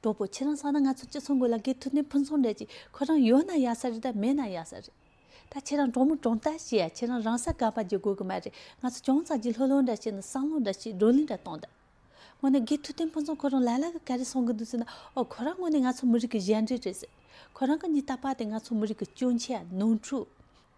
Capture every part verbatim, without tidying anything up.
གྲོགས་པོ། ཁྱེད་རང་བསམ་ན་ང་ཚོ་སྤྱི་ཚོགས་ངོས་ལ་དགེ་ཐུབ་བསྟན་ཕུན་ཚོགས་འདྲ་ཅིག་ཁོ་རང་ཡོད་ན་ཡག་ས་རེད་ད་མེད་ན་ཡག་ས་རེད། ད་ཁྱེད་རང་གྲོགས་མོ་གྲོངས་ལྟ་བྱེད་ཡ། ཁྱེད་རང་རང་ས་དགའ་པ་བརྗོད་དགོས་གི་མ་རེད། ང་ཚོ་ཅུང་ཙམ་གྱི་ལྷོད་ལྷོད་འདྲ་བྱས་ནས་བསམ་བློ་འདྲ་བྱས་བགྲོ་གླེང་འདྲ་གཏོང་ད། དངོས་གནས་དགེ་ཐུབ་བསྟན་ཕུན་ཚོགས་ཁོ་རང་ལ་ལ་གི་ག་རེ་གསུང་གི་འདུག་ཟེར་ན། ཨོ་ཁོ་རང་དངོས་གནས་ང་ཚོ་མི་རིགས་ཀྱི་གཞན་འདྲེ་རེད་ཟེར། ཁོ་རང་གི་ཉིན་རྟག་པར་དེ་ང་ཚོ་མི་རིགས་ཀྱི་སྐྱོན་ཆ་ནོར་འཁྲུལ་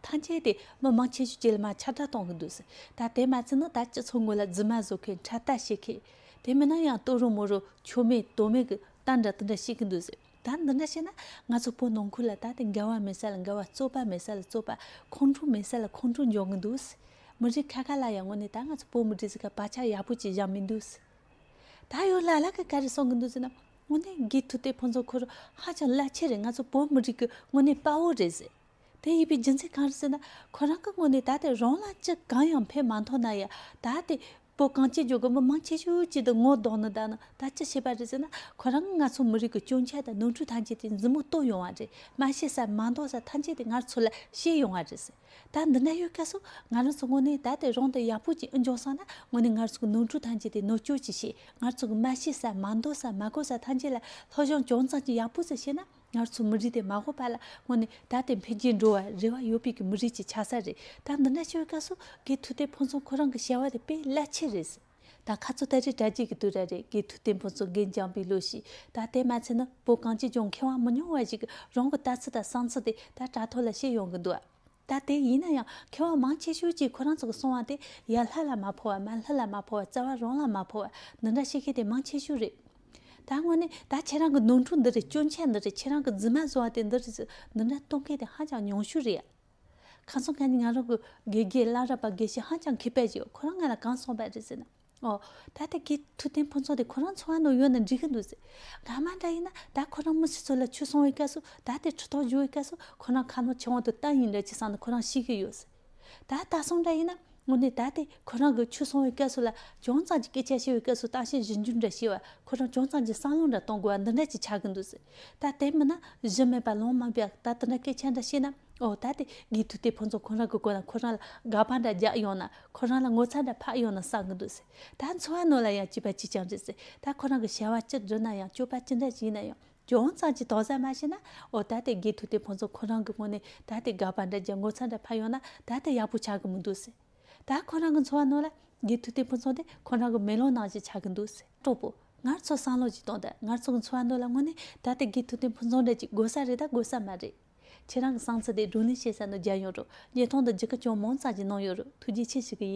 ཐམས་ཅད་དེ་མི་མང་ཆེ་ཤོས་ཅིག་ལ་མར་ཁྱབ་བསྒྲགས་གཏོང་གི་འདུག་ཟེར། ད་དེ་མ་ཚད་ན་ད་སྤྱི་ཚོགས་ངོས་ལ་རྫུན་མ་བཟོ་མཁན་འཁྲབ་སྟོན་བྱེད་མཁན། དེ་མིན་ན་ཡང་ལྟོ་རོ་མོ་རོ་ཆོ་མེད་དོ་མེད་ཀྱི་གཏམ་འདྲ་དེ་འདྲ་བཤད་ཀྱི་འདུག་ཟེར། ད་འདི་འདྲ་བཤད་ན་ང་ཚོ་བོད་ནང་ཁུལ་ལ་ད་དེ་འགལ་བ་མེད་ས་ལ་འགལ་བ། རྩོད་པ་མེད་ས་ལ་རྩོད་པ། ཁོང་ཁྲོ་མེད་ས་ལ་ཁོང་ཁྲོ་འཇོག་གི་འདུག་ཟེར། མི་རིགས་ཁ་ཁ་ལ་ཡང་དངོས་གནས་ད་ང་ཚོ་བོད་མི་རིགས་ཟེར་མཁན་བག་ཆགས་ཡག་པོ་ཅིག་བཞག་མི་འདུག་ཟེར། ད་ཡོད་ལ་ལ་གིས་ག་རེ་གསུང་གི་འདུག་ཟེར་ན། དངོས་གནས་དགེ་ཐུབ་བསྟན་ཕུན་ཚོགས་ཁོ་རང་ཧ་ཅང་རླབས་ཆེ་རེད། ང་ཚོ་བོད་མི་རིགས་ཀྱི་དངོས་གནས་དཔའ་བོ་རེད་ཟེར། དེ་ཡིན་པའི་རྒྱུ་མཚན་གང་རེད་ཟེར་ན། ཁོ་རང་གི་ངོས་ནས་ད་དེ་རང་ལ་ཅི་གང་ཡང་ཕན་མ་ཐོགས་ན་ཡང་། ད་དེ་བོད་གངས་ཅན་ལྗོངས་ཀྱི་མི་མང་ཆེ་ཤོས་ཅིག་ཏུ་ངོ་ལྡོག་ནི་ད་ནི་ད་ཅི་བྱེད་པ་རེད་ཟེར་ན། ཁོ་རང་ང་ཚོ་མི་རིགས་ཀྱི་སྐྱོན་ཆ་དང་ནོར་འཁྲུལ་ཐམས་ཅད་དེ་མཛུབ་མོ་གཏོད་ཡོང་བ་རེད། མ་ཤེས་ས་མ་མདོག་ས་ཐམས་ཅད་དེ་ང་ཚོ་ལ་བཤད་ཡོང་བ་རེད་ཟེར། ད་འདི་འདྲ་ཡོད་སྐབས་སུ་ང་རང་ཚོ་དངོས་གནས་ད་དེ་རང་དེ་ཡག་པོ་ཅིག་ཨེ་འཇོག་སོང་ན། དངོས་གནས་ང་ཚོ་གི་ནོར་འཁྲུལ་ཐམས་ཅད་དེ་ནོར་སྐྱོན་ཅིག་བྱེད། ང་ཚོ་གི་མ་ཤེས་ས་མ་མདོག་ས་མ་གོ་ས་ཐམས་ཅད་ལ་སློབ་སྦྱོང་ཅུང་ཙམ་ཅིག་ཡག་པོ་ཅིག་བྱས་ན། ང་ཚོ་མི་རིགས་དེ་མ་འོངས་པ་ལ་དངོས་གནས་ད་དེ་འཕེལ་རྒྱས་འགྲོ་བ་རེ་བ་ཡོད་པའི་གི་མི་རིགས་ཅིག་ཆགས་ས་རེད། ད་འདི་འདྲ་ཞིག་ཡོད་སྐབས་སུ་དགེ་ཐུབ་བསྟན་ཕུན་ཚོགས་ཁོ་རང་གི་བྱ་བ་དེ་དཔེ་རླབས་ཆེ་རེད། ད་ཁ་ཚོ་ད་རེས་དྲ་རྒྱའི་གི་དུས་རབས་རེད། དགེ་ཐུབ་བསྟན་ཕུན་ཚོགས་འགན་འཁྱེར་བའི་ལོ་ཞིག་ད་དེ་མ་ཚད་ན་བོད་གངས་ཅན་ལྗོངས་མཁས་དབང་མི་ཉུང་བ་ཞིག་གིས་རང་གི་ལྟ་ཚུལ་དང་བསམ་ཚུལ་དེ་ད་དྲ་ཐོག་ལ་བཤད་ཡོང་གི་འདུག་ད་དེ་ཡིན་ན་ཡང་མཁས་དབང་མང་ཆེ་ཤོས་ཀྱིས་ཁོ་རང་ཚོ་གི་གསུང་བ་དེ་ཡར་ལྷ་ལ་མ་ཕོག་པ། མར་ལྷ་ལ་མ་ཕོག་པ། རྩ་བ་རང་ལ་མ་ཕོག་པ། འདི་འདྲ་བཤད་མཁན་དེ་མང་ཆེ་ཤོས་རེད། ད་དངོས་གནས་ད་ཁྱེད་རང་གི་ནོར་འཁྲུལ་འདི་རེད། སྐྱོན་ཆ་འདི་རེད། ཁྱེད་རང་གི་རྫུན་མ་བཟོ་བ་དེ་འདི་རེད་ཟེར་འདི་འདྲ་གཏོང་མཁན་དེ་ཧ་ཅང་ཉུང་ཤོས་རེད་ཡ། ཁ་སང་ཁ་ཉིན་ང་རང་གི་དགེ་རྒན་བླ་རབས་པ་དགེ་བཤེས་ཧ་ཅང་མཁས་པ་ཞིག་ཡོད། ཁོ་རང་ང་ལ་གང་གསུངས་པ་རེད་ཟེར་ན། ཨོ། ད་ལྟ་དགེ་ཐུབ་བསྟན་ཕུན་ཚོགས་དེ་ཁོ་རང་འཚོ་བ་ནང་ཡོད་ན་འགྲིག་གི་འདུག་ཟེར། སྔ་མ་འདྲ་ཡིན་ན་ད་ཁོ་རང་མི་སེར་ཚོ་ལ་ཆོས་གསུང་བའི་སྐབས་སུ། ད་ལྟའི་ཁྲི་ཐོག་བཞུགས་པའི་སྐབས་སུ་ཁོ་རང་ཁ་ནང་ཕྱི་དབང་དུ་བཏང་ཡིན་འདྲ་ཅིག་བསམ་ནས་ཁོ་རང་ཤི་གི་ཡོད་ཟེར། ད་ད་སོང་འདྲ་ཡིན་ན་དངོས་གནས་ད་ལྟའི་ཁོ་རང་གི་ཆོས་གསུང་བའི་སྐབས་སུ་ལ་ཅུང་ཙམ་གྱི་སྐད་ཆ་བཤད་པའི་སྐབས་སུ་གཏམ་བཤད་ཞིབ་འཇུག་འདྲ་བྱས་པ། ཁོ་རང་ཅུང་ཙམ་གྱི་བསམ་བློ་འདྲ་གཏོང་དགོས་པ་འདི་འདྲ་ཅིག་ཆགས་གི་འདུག་ཟེར། ད་དེ་མིན་ན་གཞི་མེད་པ་ལོང་མ་འབྱོར་ད་དེ་འདྲ་སྐད་ཆ་འདྲ་བཤད་ན། ཨོ་ད་དེ་དགེ་ཐུབ་བསྟན་ཕུན་ཚོགས་ཁོ་རང་གི་སྐོར་ལ་ཁོ་རང་ལ་དགག་པ་འདྲ་རྒྱག་ཡོང་ན། ཁོ་རང་ལ་ངོ་ཚ་འདྲ་ཕབ་ཡོང་ན་བསམ་གི་འདུག་ཟེར། ད་འཚོ་བ་ནང་ལ་ཡང་སྐྱིད་པ་གཅིག་ཀྱང་རེད་ཟེར། ད་ཁོ་རང་གི་བྱ་བ་ཅི་བསྒྲུབས་ན་ཡང་སྤྱོད་པ་ཅི་འདྲ་ཅིག་ཡིན་ན་ཡང་ཅུང་ཙམ་ཅིག་དོགས་ཟ་མ་བྱས་ན། ཨོ་ད་དེ་དགེ་ཐུབ་བསྟན་ཕུན་ཚོགས་ཁོ་རང་གི་ངོས་ནས་ད་དེ་དགག་པ་འདྲ་རྒྱག་ངོ་ཚ་འདྲ་ཕབ་ཡོང་ན་ད་དེ་ཡག་པོ་ཆགས་གི་མི་འདུག་ཟེར། ད་ཁོ་རང་གི་འཚོ་བ་ནང་ལ་དགེ་ཐུབ་བསྟན་ཕུན་ཚོགས་དེ་ཁོ་རང་གི་མེ་ལོང་ནང་བཞིན་ཆགས་གི་འདུག་ཟེར། གྲོགས་པོ། ང་ཚོ་བསམ་བློ་ཅིག་གཏོང་དང་། ང་ཚོ་གི་འཚོ་བ་ནང་ལ་དངོས་གནས་ད་ལྟ་དགེ་ཐུབ་བསྟན་ཕུན་ཚོགས་འདྲ་ཅིག་དགོས་ས་རེད་ད་དགོས་ས་མ་རེད། ཁྱེད་རང་གི་བསམ་ཚུལ་དེ་བགྲོ་གླེང་བྱེད་ས་ནང་རྒྱག་ཡོང་རོགས། བརྙན་ཐུང་འདི་བརྒྱུད་སྐུལ་ཅུང་མང་ཙམ་ཅིག་གནང་ཡོང་རོགས། ཐུགས་རྗེ་ཆེ་ཞུ་གི་ཡིན།